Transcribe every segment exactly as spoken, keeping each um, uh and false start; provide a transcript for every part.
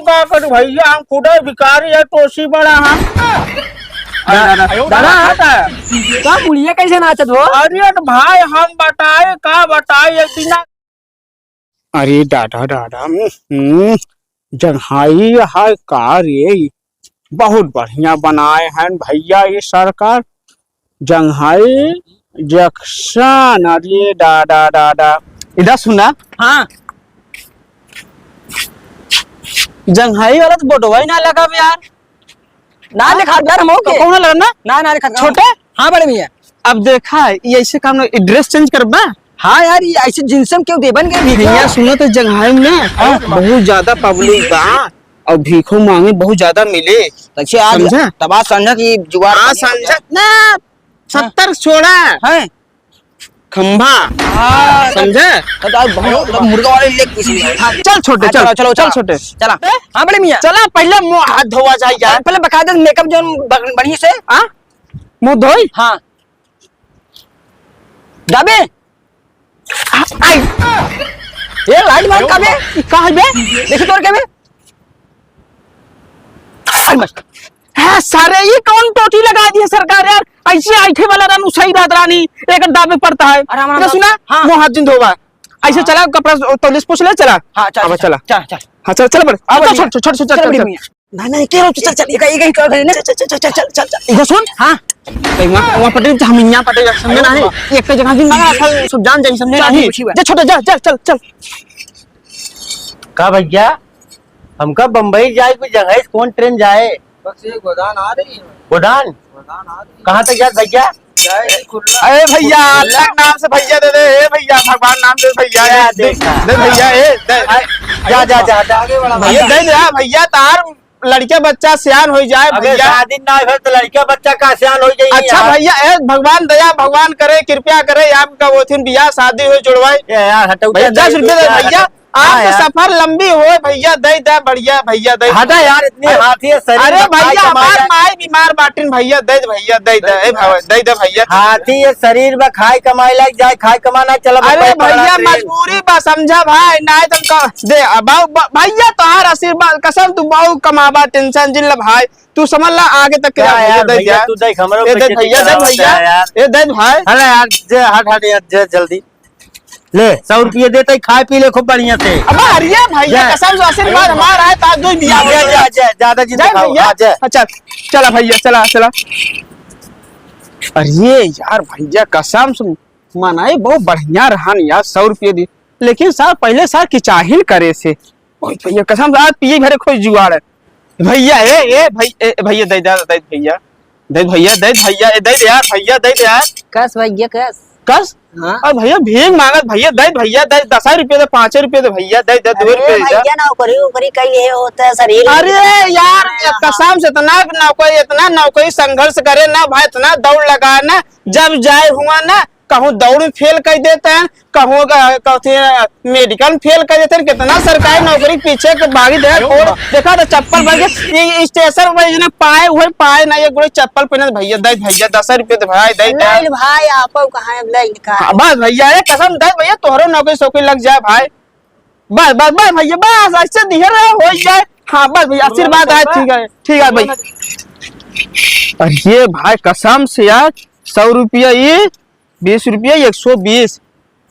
का करी भइया, हम खुदे भिखारी है, टोसी बड़ा हम। दा-, दादा, दादा, का मुड़िया कैसे नाचत हो? अरे तो भाई, हम बताई, का बताई, इतना। अरे दादा, दादा, हम्म, जंघई है का रे? बहुत बढ़िया बनाए हैं भइया ये सरकार। जंघई जंक्शन, अरे दादा, दादा। इधर सुना। हाँ। जंघई वाला तो बोर्डवा ही ना लगा यार। ना लिखा यार, हम तो ओके। कौन लगा ना? ना, ना लिखा। छोटे? हाँ, बड़े भइया। अब देखा, ये ऐसे काम ना, ये dress change करबा? हाँ यार, ये ऐसे जींस में क्यों देबन के भैया, भैया? सुनो तो, जंघई में ना, हाँ। बहुत ज्यादा public बा और भीखो मांगे बहुत ज्यादा मिले। अच्छा, आज समझा? तब आज समझा कि जुगाड़ आज करनी समझा होगा। ना, हाँ। सत्तर छोड़ा। हैं? खंभा। हाँ, समझा? तो आज बहुत, तो मुर्गा वाले leg piece लिए। हाँ, चल छोटे, हाँ, चल, चलो, चलो, चल चलो। छोटे। चला। हाँ, बड़े मियाँ। चला, पहले मुंह हाथ धोवा जाए यार। पहले बकायदा makeup जो बन-, बढ़िया से। हाँ? मुंह धोई? हाँ। दाबे। आई। ए, light बंद कर बे। ई का है बे? देखी तोर के बे। आई मस्त। हाँ, सारे, ये कौन टोटी लगा दी है सरकार यार? ऐसे आइठे वाला रानू सही रहत रानी, एक दाबे पड़ता है। आराम, आराम, इधर सुना? हाँ। मुंह हाथ जिन धोवा। ऐसे हाँ। चला, कपड़ा तौलिस पूछ ले, चला। हाँ, चल, अब चल, चला। चल, चल। हाँ, चल, चल, बड़े। अब चल, चल, चल, चल, चल, चल, चल, चल, चल, चल। बड़े मियाँ। नहीं, नहीं, के रोक, चल, चल, इधर, इधर, इधर, चल, चल, चल, चल, चल, चल। इधर सुन। हाँ। कहीं वहाँ, वहाँ पटेल से हम यहाँ पटेल, समझे अरे नहीं? वाह। एक के जगह दिन लगा, सब, सब जान जाए, समझे चल, नहीं? ठीक बा। जा छोटे, जा, जा, चल, चल। का भैया, हमका बम्बई जाए, कोई जगह है, कौन ट्रेन जाए? बस ये गोदान आ रही है। गोदान? गोदान आ रही है। कहाँ तक जात भैया? जाए खुला। अरे भैया, खुला। अल्लाह के नाम से भैया दे दे, ए भैया, भगवान नाम दे भैया, या दे, दे, देखा। दे भैया, ए, दे। आ, जा, जा, जा, जा। आगे वाला भैया, भैया। दे दे, भैया, तार लड़का बच्चा सियान हो जाए, अबे भैया। शादी ना हो तो लड़का बच्चा का सियान हो जाई अच्छा यार। भैया, ए, भगवान दया, भगवान करे, कृपया करे, आपका वो थिन बियाह शादी हो जुड़वाए। ए यार, हटो, भैया, दस रुपये दे, भैया। हाँ आपके यार। सफर लंबी होए भैया, दे दे बढ़िया भैया, दे। हटा यार, इतनी अरे, हाथी है शरीर अरे में, खाए भैया, कमाए हमार जाए। माई बीमार बाटिन भैया, दे दे भैया, दे दे, ए भाई, दे दे भैया। हाथी ये शरीर में खाए कमाए लायक जाए, खाए कमाना चला अरे बम्बई पकड़ा भैया, ट्रेन। मजबूरी बा, समझा भाई, नाहीं तो का-, दे, अब ब-, भैया तोहार आशीर्वाद, कसम तू बहुत कमाबा, tension जिन ले भाई, तू समझ ला आगे तक के क्या भैया, यार, दे भैया, दे। तू देख, हमरो ए, पे दे खेती भैया, दे करावत भैया, है यार। ए, दे भाई। अरे यार, जे हट, हट यार, जे जल्दी। ले, सौ रुपये दे, तई खाए पी ले खूब बढ़िया से। अब अरे भैया, जय। कसम से आशीर्वाद हमारा है, ताज दुई दिया जा, भैया। जा, जा, ज्यादा जिन जय दिखाओ। भैया। हाँ, जय। अच्छा, चला भैया, चला, चला। अरे यार भैया, कसम से मनाई बहुत बढ़िया रहन यार, सौ रुपये दी, लेकिन सार पहले सार किचाहिन करे से। ओए भैया, कसम से आज पिए भरे कोई जुगाड़ है। भैया, ए, ए, भै-, ए, भैया, दे, दे, दे, भैया। दे, भैया, दे, भैया, ए, दे, दे यार, भैया, दे, दे यार। कस भैया, कस। कस? हाँ। और भैया, भीख मांगत, भैया, दे, भैया, दे, दस रुपये दे, पाँच रुपये दे, भैया, दे, दे, दो अरे रुपये दे, दे। भैया, नौकरी, वोकरी कहीं है होता है, शरीर हाँ, अरे यार, हाँ, हाँ, कसम से इतना नौकरी, इतना नौकरी संघर्ष करे ना भाई, इतना दौड़ लगा ना, जब जाए हुआ ना, कहूँ दौड़ में फेल कर देते हैं, कहूँ, अ, कहते हैं, मेडिकल में फेल कर देते हैं, कितना सरकारी नौकरी पीछे के भागी दे, अरे और वाह। देखा तो चप्पल भर के, ये स्टेशन पर इन्हें पाए, वही पाए ना, ये गोरे चप्पल पहने, भैया, दे, भैया, दस रुपये दे, भाई, दे, दे। नहीं भाई, आप कहाँ अब ले इनका? हाँ, बस भैया, ये कसम, दे, भैया, तोहरो नौकरी, सौकरी लग जाए, भाई। बस, बस, बस, भैया, बस, ऐसे दिहे रहे, हो जाए। हाँ, बस, भैया, आशीर्वाद है, ठीक है, ठीक है, भाई। अरे, ये भाई, कसम से यार, सौ रुपया ये, बीस रुपया, एक सौ बीस,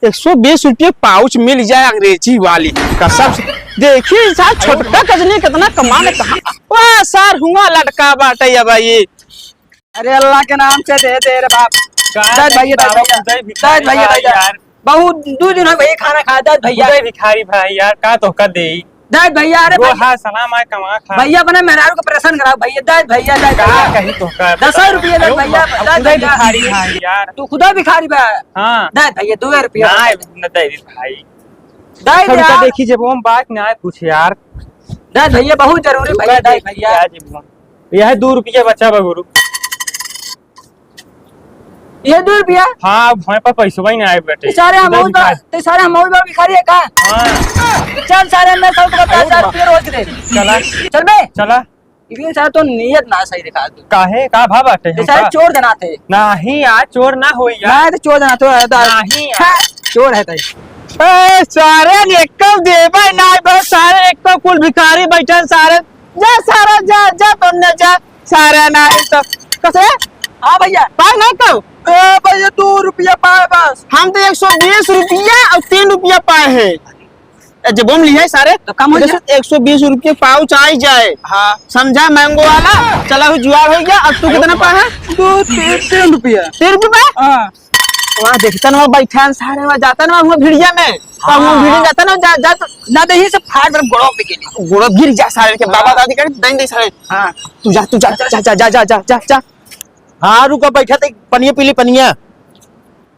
एक सौ बीस रुपये पाउच मिल जाए अंग्रेजी वाली, कसम से। देखी साहब, छोटका कजनी कितना कमाल है, कहाँ? वाह, सार हुआ लटका बाटे ये भाई। अरे अल्लाह के नाम से दे दे रे बाप। का दे भैया, दे बाबा, भैया। दे भैया, दे भैया। यार। बहुत दो दिन हो भैया खाना खाया, दे भैया। दे भिखारी भाई यार, का तो कर दे। दे भैया, अरे वो भैया। हाँ, सलाम आए, कमा खा। भैया, अपने मेहरारू को परेशान कराओ भैया, दे भैया, दे का भैया। कही तो का दस रुपये दे अरे, भैया, अब दे खुदे भैया। भिखारी भाई यार। तू खुदा भिखारी बा। हाँ। दे भैया, दो रुपया। ना, न दे भाई। दे दे खुद का यार। देखी जब हम बात ना आए कुछ यार। दे भैया, बहुत जरूरी तू भैया, का दे देखी भैया। आज हम। यह दो रुपया बचा बा गुरु। ये दो रुपया? हाँ, अब हमारे पास पैसवा ही ना आए बेटे। ते सारे हम इधर बहुत भिखारी। बा-, ते सारे हम बहुत बड़ा भिखारी है का? हाँ। चल सारे, मैं सब को पचास हजार रुपया रोज दे। चला। चल बे। चला। इतने सारे तो नीयत ना सही दिखा तू। काहे? का भाव बाटे ये सारे हमका? चोर जना थे। नहीं यार, चोर ना होई यार। ना, तो चोर जना थे, तो नहीं यार। हाँ, चोर है तई। ए, सारे ने एको देबे ना, बस सारे एको कुल भिखारी बैठन सारे। जा सारा, जा, जा, तुमने जा, सारा ना है तो। कसे? हाँ भैया। पाए ना तो? ए भैया, दो रुपया पाए बस। हम तो एक सौ बीस रुपया और तीन रुपया पाए हैं। ए, जब हम लिहे सारे, तो कम हो तो गया। एक सौ बीस रुपया पाउच आ ही जाए। हाँ। समझा, मैंगो वाला। चला, वो जुआर हो गया। अब तू कितना पाए है? दो, तीन, तीन रुपया। तीन रुपया पाए? हाँ। वहाँ देखता ना, वहाँ बैठा है सारे, वहाँ जाता ना, वहाँ भिड़िया में। हाँ, वहाँ भिड़िया हाँ। जाता ना, जा, जा तो। ना, तो यही से फाड़, मेरे गोड़ों पे गिरी। गोड़ों गिर जा सारे के, बाबा हाँ। दादी करे, दई दे सारे। हाँ। तू जा, तू जा, जा, जा। हाँ, रुको, बैठा थे, पनिया पी ली, पनिया।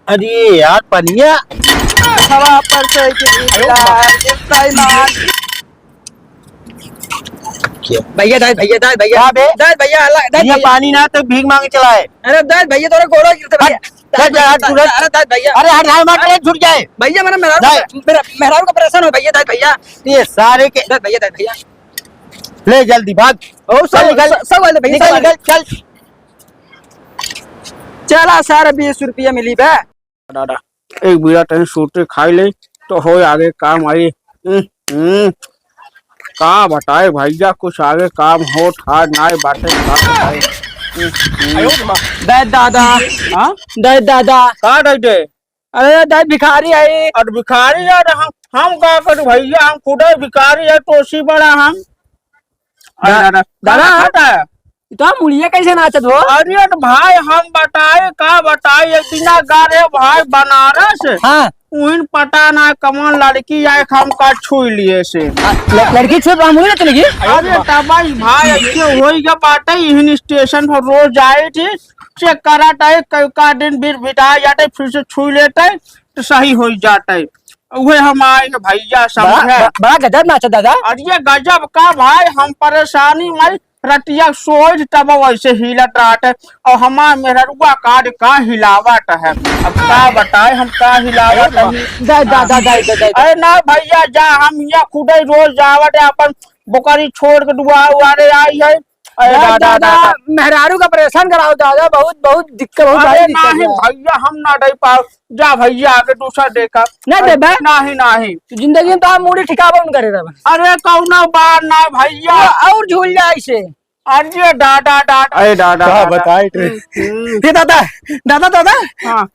अरे यार, पनिया। हवा पर से गिरी, बेईमान। भैया, दाई, भैया, दाई, भैया। का बे? दाई, भैया, अल्लाह, दाई, ये भैया। पानी ना तो भीख मांगे चला है। अरे, दाई, भैया, तोरे गोड़ो गिरते, भैया। हट, हट, हट, हट, हट। अरे, दाई, भैया। अरे, हट, हट, मत, अरे, छूट जाए। भैया, मेरा मेहरारू दाई। का, मेरा मेहरारू का ऑपरेशन हो, भैया, दाई, भैया। ये सारे के दाई, भैया, दाई, भैया। ले जल्दी भाग। ओ, चल, सब, निकल। सब, सब वाले भैया, निकल, सब वाले। निकल, चल। चला, सारे बीस रुपया मिली बे। दादा, एक बीड़ा तनी सूते खाई ले, तो हो आगे काम आई। हम्म, हम्म। का बताए भैया, कुछ आगे काम होत हाथ नाय बाटे, का बताए। हम्म, हम्म। दे दादा, हाँ? दे दादा। का दे दे? अरे दे भिखारी है। अरे भिखारी यार, हम, हम का करी भैया, हम खुदे भिखारी है, टोसी बड़ा हम। अरे दा-, दादा, दादा, दादा, खाता है? ई तो मुड़िया कैसे नाचत हो? अरे तो भाई, हम बताए, का बताए, एक दिना गा रहे भाई बनारस। हाँ। उहिन पता ना कमन लड़की आए, हमका छुई लिए से। आ, ल-, लड़की छुई तो हम मुड़िया चली गई? अरे तबाई भाई, ऐसे होई गया बाटे, इहिन स्टेशन पर रोज आए थे, चेक कराता है, कई का दिन बीर भिटा जाते, फिर से छुई लेते, तो सही हो जाते। उहे हम आए भैया बड़ा, समझे। ब-, बड़ा गजब नाचत दादा। अरे गजब का भाई, हम परेशानी में रतिया सोच तब वैसे हिलत रहत है। और हमार मेहरुआ काट का हिलावत है, अब का बताए हम का हिलावत है। दा-, दा-, दा-, दा-, दा-, दा-, दा-। अरे ना भैया जा, हम यहाँ खुदे रोज जावत है, अपन बोकरी छोड़ के दुआ उआरे आई है। अरे दा-, दादा, दादा, दादा। मेहरारू का ऑपरेशन कराओ दादा, बहुत, बहुत दिक्कत, बहुत अरे भारी दिक्कत नाही है। भैया, हम ना दे पाओ। जा भैया, आगे दूसरा देखा। नहीं देबे? नाही, नाही। तू जिंदगी में तो हम मूड़ी ठिकाबो न करे रहबे। अरे कौनो बात ना भैया। और झूल जाए इसे। अरे दादा, दादा। अरे दादा, का दादा। बताई थे? हम्म। ये दादा, दादा, दादा। हाँ।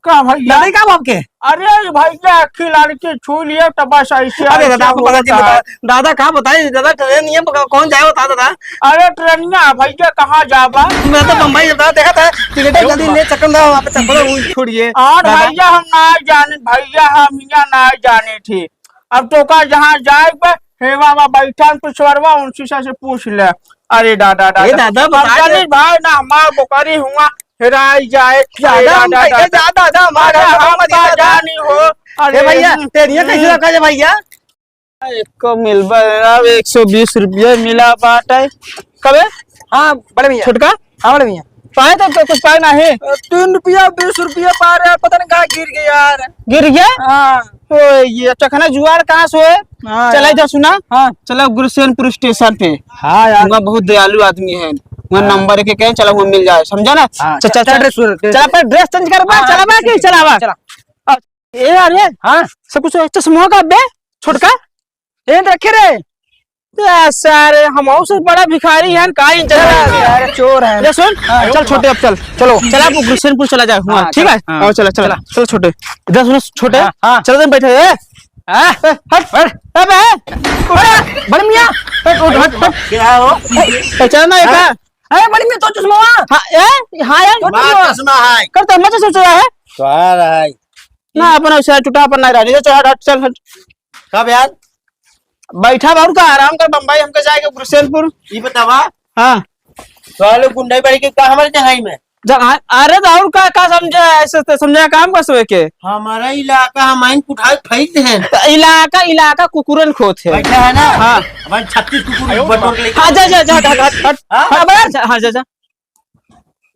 का भैया? दादा का बाप के? अरे भैया, अखी लड़की छू लिए तो बस ऐसे, अरे ऐसे दादा, आपको पता होता नहीं है। बता, दादा का बताई, दादा ट्रेन नहीं है, कौन जाए बता दादा? अरे ट्रेनिया भैया कहाँ जाबा? मैं तो बम्बई जाता, देखा था, टिकट जल्दी ले, चक्कर ना, वहाँ पे चक्कर हुई, छोड़िए। और दादा। भैया हम ना जाने, भैया हम यहाँ ना जाने थे। अब तो का जहाँ जाए बे, हे बाबा बैठा पिछवरवा, उनसे से पूछ ले। अरे दादा, ए दादा। दादा, हम बता दे। जाने भाई ना, हमार बोकरी हुआ, हेराई जाए। अरे दादा, हम दादा, कैसे दादा। जा, दादा, हमार अरे घर हम मत का दादा। जानी हो। अरे ए भैया, हम्म, तेरिया कैसे हम्म। रखा है भैया? एको मिलबा ना, एक सौ बीस रुपया मिला बाटे। कबे? हाँ, बड़े भैया। छोटका? हाँ, बड़े भैया। पाए तो, तो कुछ पाए ना है? तीन रुपया, बीस रुपया पा रहे, पता नहीं कहाँ गिर गया यार। गिर गया? हाँ। ओ, ये चखना जुआर कहाँ से है? हाँ चला यार। इधर सुना। हाँ। चला गुरुसेनपुर स्टेशन पे। हाँ यार। वहाँ बहुत दयालु आदमी है। वहाँ हाँ। नंबर के कहें, चला वहाँ मिल जाए, समझा ना? हाँ, चल, चल, चल, चल। Dress, dress। चला, पर dress change कर बा, हाँ, चला बा dress कि change। चला बा? चला। ए, अरे, हाँ? सब कुछ चश्मा का बे, छोटका? ए, रखे रे। ए, सारे, हम और से बड़ा भिखारी हैं, का इंतजार है? अरे, चोर है। ये सुन, हाँ, चल रुक। छोटे, अब चल, चलो, चला, अब गुरुसेनपुर चला जाए, हुआ, हाँ, ठीक चल, है? हाँ। और चला, चला, चला। चल छोटे, इधर सुनो, छोटे, हाँ, हाँ। चलो, तुम बैठे, ए, हाँ। ए, हट, हट, ए, बे, उठ, बड़े मियाँ, हट, उठ, हट, हट। क्या हो? ए, पहचाना ना, ये हाँ। का? अरे, बड़े मियाँ, तो चश्मा। हाँ, ए, हाँ यार, तो माँ चश्मा। चश्मा है। कर तो मैं तो सोच रहा है। तो आ रहा है। ना, अपन उसे टूटा, अपन नहीं रहा, नहीं तो चल, हट, हट, चल, हट। कब यार? बैठा बा, और का, आराम कर, बम्बई हमके जाएके गुरुसेनपुर। ई बतावा। हाँ। तो आलू गुंडई बाड़ी के का हमारे जंघई में? जंघई, अरे तो और का, का समझे, ऐसे तो समझे काम का सोए के? हमारा इलाका हम आइन कुठाए फैलते हैं। तो इलाका, इलाका कुकुरन खोत है। बैठा है ना? हाँ। हमारे छत्तीस कुकुर बटोर के लेके हाँ, जा, जा, जा, हट, हट, हट, हाँ? हट, हाँ, जा, हाँ, जा, जा।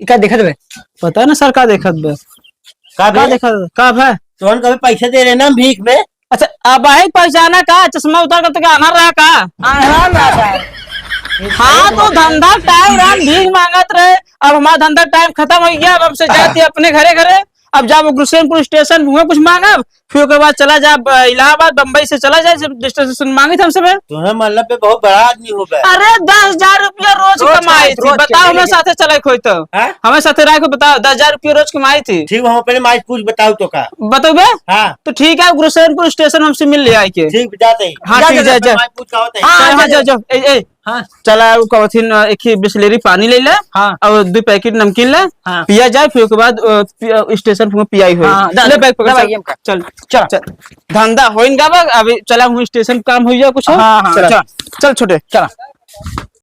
ई का देखत बे? पता ना सर, का देखत बे? का का बे? देखत, का बे? तोहन कभी पैसे दे रहे ना भीख में? अच्छा, अब आई पहचाना का? चश्मा उतार कर तो क्या आन्हर रहा का? आन्हर रहा का? हाँ, तो धंधा टाइम रहा, भीख मांगत रहे, अब हमारा धंधा टाइम खत्म हो गया, अब हमसे जाती अपने घरे घरे, अब जाब उग्रसेनपुर स्टेशन, हुआ कुछ मांगब, फिर ओकर बाद चला जाब, अ, इलाहाबाद, बम्बई से चला जाए, जब स्टेशन मांगे थे हमसे बे। तुम्हें मतलब बे बहुत बड़ा आदमी हो बे। अरे, दस हजार रुपया रोज रोज कमाई कमाई, थी, रोज बताओ, कमाई हमें लेकिन। साथे चले खोई तो। हाँ? हमें साथे रह के बताओ, दस हजार रुपया रोज कमाई थी। ठीक, हम अपने माई पूछ बताओ तो का। बतउबे? हाँ। तो ठीक है, उग्रसेनपुर स्टेशन हमसे मिल ले आए के। ठीक, जाते ही। हाँ, जा, ठीक, जा, जा, जा, जा। माई पूछ का होता है। हाँ, चल, जा, हाँ, जा, जा। जा, ए, ए। हाँ। चला, उ कहथिन, एक ही बिसलेरी पानी ले ले, हाँ। और दो पैकेट नमकीन ले, हाँ। पिया जाए, फिर ओके बाद, अ, पि-, अ, स्टेशन पर पियाई होई। हाँ, हाँ, ले, ले, बैग पकड़, ले, चल। भाई, हम का। चल, चल। चल। धंधा होइन गा बा, अभी चला, हूँ स्टेशन काम होइ जा कुछ। हाँ, हाँ, चला। चल। चल, छोटे। चला।